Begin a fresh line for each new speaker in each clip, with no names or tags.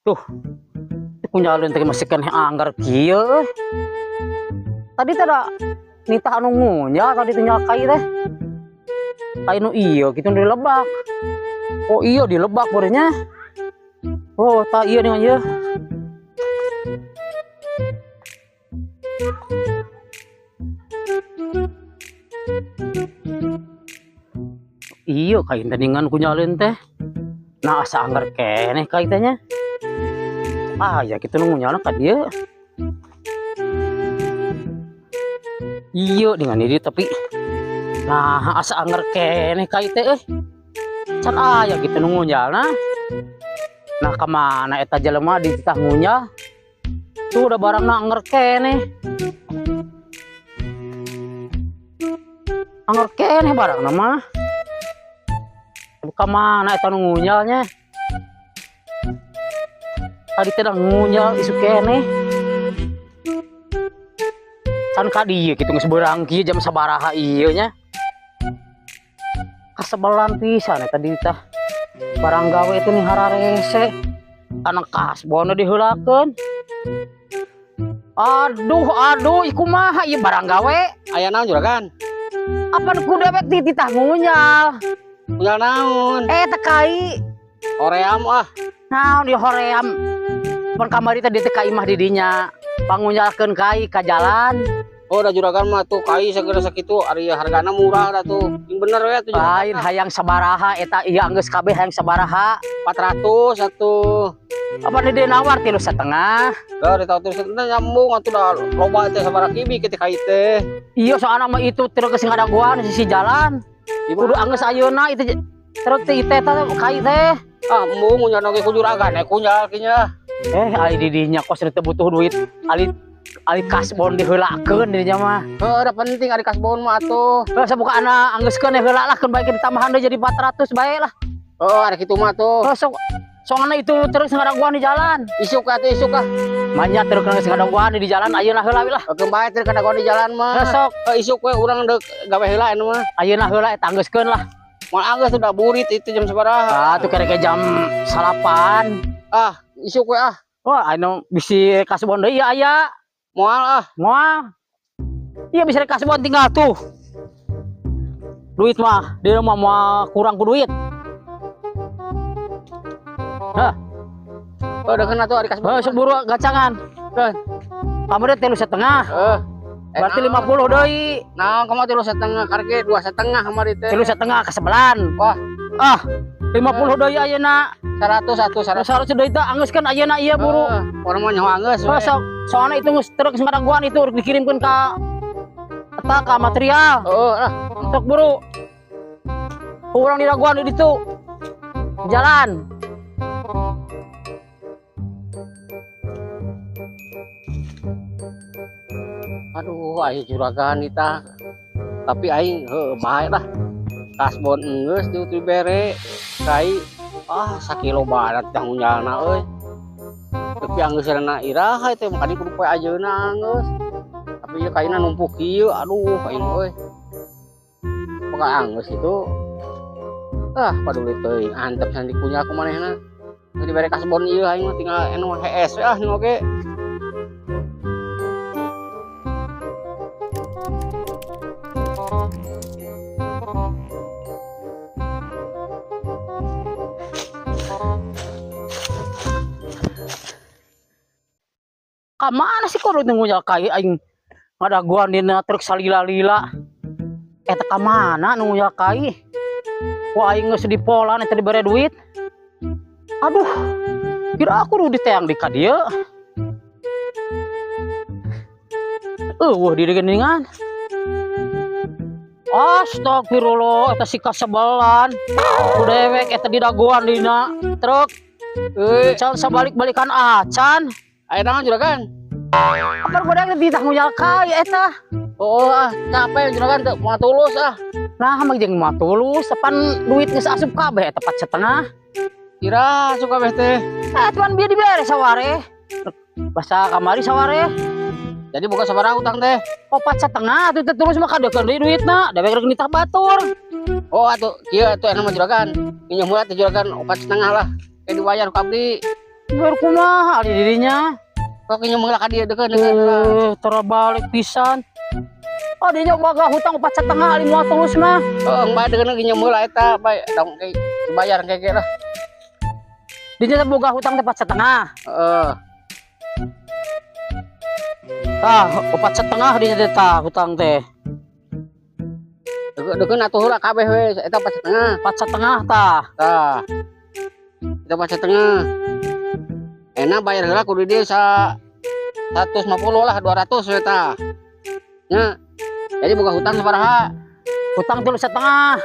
Tuh. Punya teh masih keneh anggar kieu euy. Tadi teh da nitah anu ngunyah tadi teh kai teh. Kai nu ieu kitu nu dilebak. Oh iya dilebak borenya. Oh tak iya dengan ieu. Iya kai teh kunyalin teh. Nah asa anggar keneh kai teh nya. Ah ya kitu nu ngunyalna ka dieu. Iya dengan ini tapi nah asa anggar keneh kai teh euy. Can aya kitu nu ngunyalna. Nah kemana eta jelema dititah ngunyah? Tuh udah barangna anggar keneh. Anggar keneh barangna mah. Kemana eta nu ngunyalnya? Tadi teh ngunyal isu keneh. Can ka dieu kitu geus beurang kieu jam sabaraha ieu nya. Kasebelan pisan eta ditah. Barang gawe itu nih hararese. Anak kasbon diheulakeun. Aduh aduh ieu kumaha ieu barang gawe?
Aya naon juragan?
Apan ku dewek dititah ngunyal.
Ngunyal naon?
Teh kai.
Hoream ah.
Naon di hoream? Pan kamari teh diteh ka imah di dinya. Pangunyalkeun kai ka jalan.
Oh da juragan mah tuh kai segera sakitu ari hargana murah da tuh. Yang bener we tuh.
Lain hayang sabaraha eta ieu anggeus kabeh hayang sabaraha?
400 atuh.
Apa di nawar 3,5?
Da ditawar 3,5 nyambung atuh da loba teh sabaraha kibi kitu kai teh.
Iya soalna mah itu truk geus ngadaguan sisi jalan. Kudu anggeus ayeuna itu truk teh teh kai teh.
Ah embung ngunyal oge ku juragan kunyal kinya.
Ari di dinya kos teu butuh duit. Ali kasbon diheulakeun di dinya mah.
Heuh da penting ari kasbon mah atuh.
Heuh sabuka ana anggeuskeun heula lah keun bae ditambahan deui jadi 400 bae lah.
Heuh ari kitu mah atuh.
Heuh sok soalna itu terus ngadaguan di jalan.
Isuk atuh isuk ah.
Manya terus geus ngadaguan di jalan ayeuna heula we lah.
Keun bae teh ngadaguan di jalan mah.
Heuh sok
isuk we urang deuk gawe heula anu mah.
Ayeuna heula eta anggeuskeun lah.
Moal anggeus udah burit itu jam sabaraha?
Ah tuh kere jam 8.
Ah isuk we ah.
Wah anu bisi kasbon deui aya.
Moal ah.
Moal. Iya bisa kasbon tinggal tuh. Duit mah di rumah moal kurang ku duit. Hah.
Oh, udah kena tuh ari kasbon.
Heuh, sok buru gacangan.
Heuh.
Kamu deh 3,5.
Heuh.
Berarti 50 deui.
Nah, kamu 3,5 karek 2,5 kamari teh.
3,5 kasebelan.
Wah.
Ah, 50 deui ayeuna.
100 atuh, 100.
100 deui teh anggeuskeun ayeuna ieu buru.
Urang mah nyaho anggeus.
Heuh, sok soalna itu geus truk ngadaguan itu dikirimkeun ka eta ka material.
Heeh, lah.
Sok buru. Urang diraguan di ditu. Jalan.
Aduh, aing juragan kita. Tapi aing heuh bae lah. Kasbon enggeus dieu dibere. Kai ah sakilo barat tah ngunyalna euy. Tapi anggeus rena iraha teh makani kudu poe ajeuna anggeus. Tapi ieu kaina numpuk kieu, aduh aing euy. Poka anggeus itu. Ah paduli teuing antep san dikunyal ku manehna. Teu dibere kasbon ieu aing mah tinggal anu hees we ah ning oge.
Kamana sih kudu ngunyal kai aing ngadaguan dina truk salila-lila. Eta kamana nu ngunyal kai? Wah aing geus dipolan eta dibere duit. Aduh, kira aku nu diteang di ka dieu. Eueuh di geuningan. Astagfirullah, eta si kasebelan. Ku dewek eta didaguan dina truk.
Euy,
can sabalik-balikan acan.
Aya naon juragan?
Apa godang ditah ngunyal kai eta?
Oh ah, capek juragan teu moal tulus ah.
Nah, mah jeung moal tulus, pan duit geus asup kabeh eta 4,5.
Kira asup kabeh teh.
Eh, cuman bieu dibere saware. Basa kamari saware.
Jadi buka sabaraha utang teh?
4,5 atuh teh tulus mah kadekeun deui duitna, dewek rek nitah batur.
Oh atuh kieu atuh anu mah juragan. Minjem heula teh juragan 4,5 lah. Kayak dibayar ku abdi.
Biar kumaha di dirinya.
Kok nginjem heula ka dieu deukeun.
Terbalik pisan. Oh, dinya boga hutang 4,5 lima tulus mah.
Heeh, bae deukeun nginjem heula eta bae dong dibayar keke lah.
Dinya boga hutang teh 4,5.
Heeh.
Tah, 4,5 dinya teh tah hutang teh.
Deukeun atuh heula kabeh we eta 4,5.
4,5 tah.
Tah. Eta 4,5. Enak bayar heula kudu dieu sa 150 lah 200 we tah. Nya. Jadi boga hutang sabaraha?
Hutang 3,5.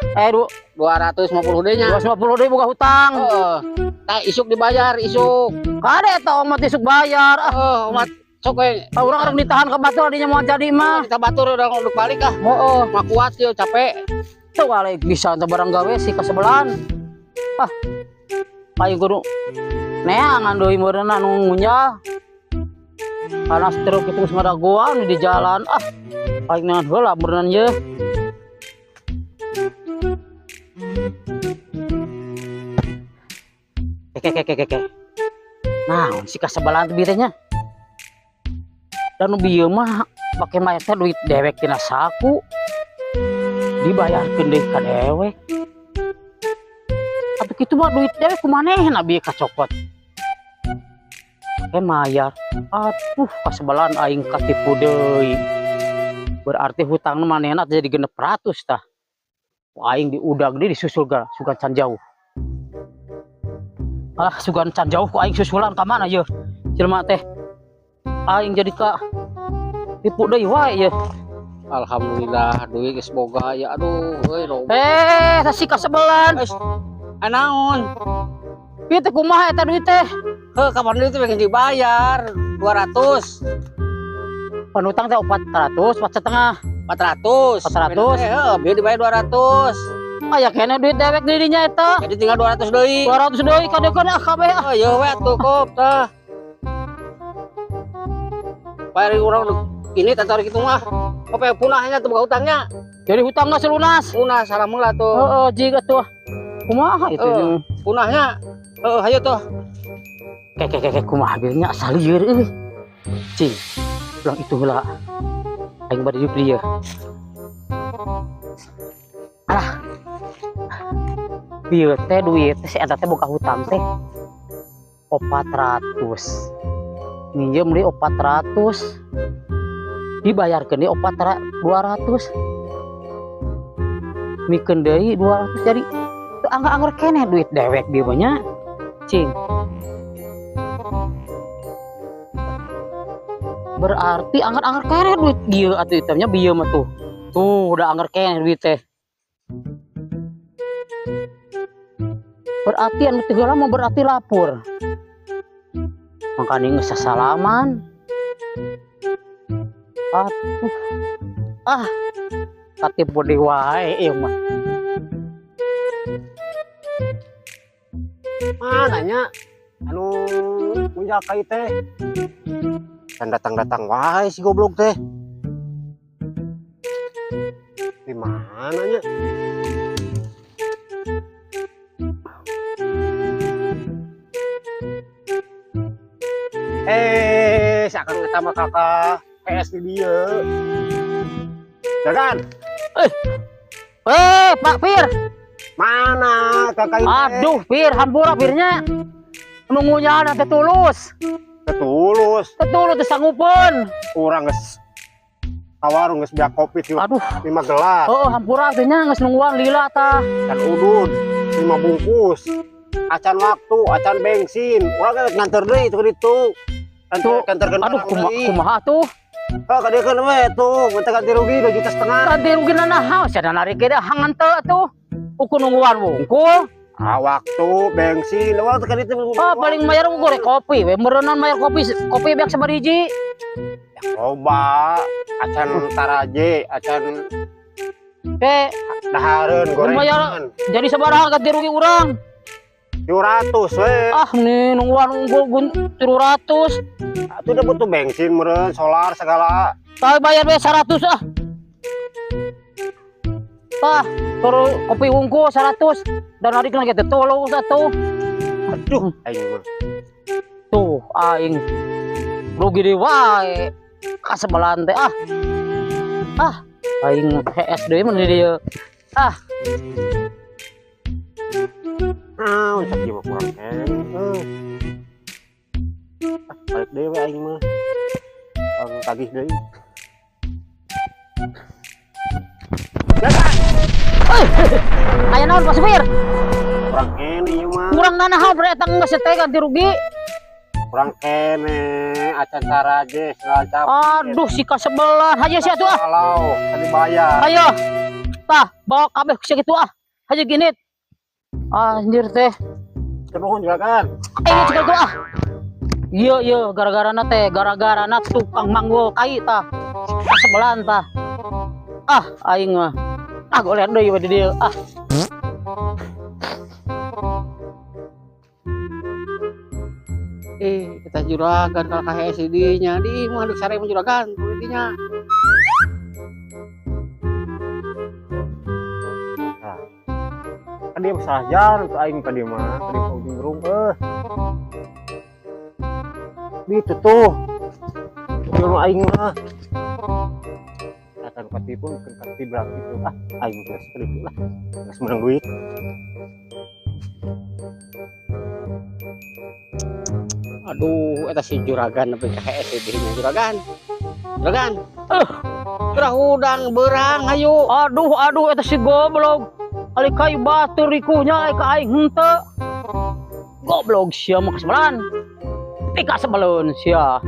250 deui nya.
250 deui boga hutang.
Heeh. Tah isuk dibayar isuk.
Kade eta omat isuk bayar.
Heeh, omat sok we.
Urang urang ditahan ka batur dinya moal jadi mah.
Kita batur urang udah balik ah.
Heeh,
mah kuat ieu capek.
Tuh balik bisa teh barang gawe si kasebelahan. Ah. Aing kudu neangan deui meureunna nu ngunjal. Panas truk itu geus ngadagoan di jalan. Ah. Aing neangan heula meureunna ye. Keke. Nah, si kasebelahan teh bieu nya. Dan nu bieu mah pake mayar teh duit dewek tina saku. Dibayarkeun deui ka dewek. Atuh kitu mah duit dewek kumanehna bieu kacokot. Pake mayar. Atuh kasebelahan aing katipu deui. Berarti hutang nu manehna jadi 600 tah. Aing diudag deui disusul ga sugan can jauh. Alah sugan can jauh ku aing susulan ka mana yeuh. Jelema teh. Aing jadi ka tipu deui wae yeuh.
Alhamdulillah duit geus boga ya aduh euy loba.
Sasi kasebelan.
Naon?
Ieu teh kumaha eta duit teh?
Heuh, kapan duit teh pengen dibayar 200.
Penutang teh 400, 4,5.
400.
400.
Heeh, bieu dibayar 200.
Aya keneh duit dewek di dinya eta.
Jadi tinggal 200 deui.
200 deui kadeukkeun ah kabeh ah.
Heuh, we atuh kop tah. Bayar urang ini tatar kitu mah. Apa punahnya tuh buka hutangnya.
Jadi hutangna selunas.
Punah salah mula tuh.
Heeh, jiga tuh. Kumaha itu?
Punahnya. Heeh, hayu tuh.
Keke kumaha bieu nya salieur euy. Cing. Ulang itu heula. Aing bade diuk dieu. Alah. Bieu teh duit teh si eta teh boga hutang teh 400. Minjem deui 400. Dibayarkeun deui 200. Mikeun deui 200 jadi teu anggar-anggar keneh duit dewek bieu mah nya. Cing. Berarti anggar-anggar keneh duit ieu atuh ieu nya bieu mah tuh. Tuh udah anggar keneh duit teh. Berarti anu teu heula mah berarti lapor. Makanya geus sasalaman. Atuh. Ah. Katipu deui wae ieu mah.
Mananya anu ngunjal kai teh. Kan datang-datang wae si goblok teh. Di mananya? Sakan eta mah kakak PS di dieu. Jagan.
Pak Pir.
Mana kakak ini?
Aduh, Pir, hampura Pirnya. Nunggunya teh tulus.
Tetulus.
Tetulus teh sanggupeun.
Urang geus ka warung geus beak kopi 5.
Aduh,
5 gelas.
Heeh, hampura teh nya geus nungguan lila tah.
Dan udud 5 bungkus. Acan waktu, acan bensin. Urang geus nganter deui itu ditu. Kantor.
Aduh, kumaha tuh?
Oh, kadekeun we tuh, minta ganti rugi 2,5 juta.
Ganti rugi naon? Sia narik ge hangan teu atuh. Ukur nungguan wungkul.
Ah, waktu, bensin, waktu kan itu.
Ah, paling bayar goreng kopi, we meureunan bayar kopi, kopi beak sabariji.
Loba, acan taraje, acan dahareun gorengan.
Bayar jadi sabaraha ganti rugi urang?
200 we.
Ah, nih nungguan unggul 300.
Atuh udah butuh bensin meureun, solar segala.
Tah bayar we 100 ah. Tah, terus kopi unggul 100 dan hari lagi teh tolong satu.
Aduh, aing mah.
Aduh, aing rugi deui wae. Kasebelan teh ah. Ah, aing HS deui mun di dieu. Ah,
Naon cak ieu mah kurang keneh euy. Ah, balik deui we aing mah. Urang tagih deui.
Euy. Aya naon Pak Supir?
Kurang keneh ieu mah.
Kurang nanaon bre eta geus teh ganti rugi.
Kurang keneh acan saraje segala capek.
Aduh, si kasebelan. Hayu sia tuh ah.
Kalau tadi bayar.
Ayo. Tah, bawa kabeh sia kitu ah. Hayu ginit. Anjir teh.
Nuhun juragan.
Ayo cek tuh ah. Iya iya gara-garana teh, gara-garana tukang manggul kai tah. Kasebelan tah. Ah, aing mah. Ah, goler deui we di dieu. Ah.
Eh, kita juragan kalau ka HS di nya di mah deuk sare mah juragan di dinya.
Nah. Kan dia salah jalan tuh aing tadi mah, tadi ke ujung gerung eh. Itu tuh. Ujung aing mah. Akan ketipu, kan ketibrak gitu. Ah, aing geus ketipu lah. Geus menang duit.
Aduh, eta si juragan nepi ka HS di dinya juragan. Juragan. Urang hudang beurang hayu.
Aduh, aduh eta si goblok. Ali kayu batur rikuhnya ai ka aing henteu. Goblok sia mah kasebelan. Pika sebelun sia.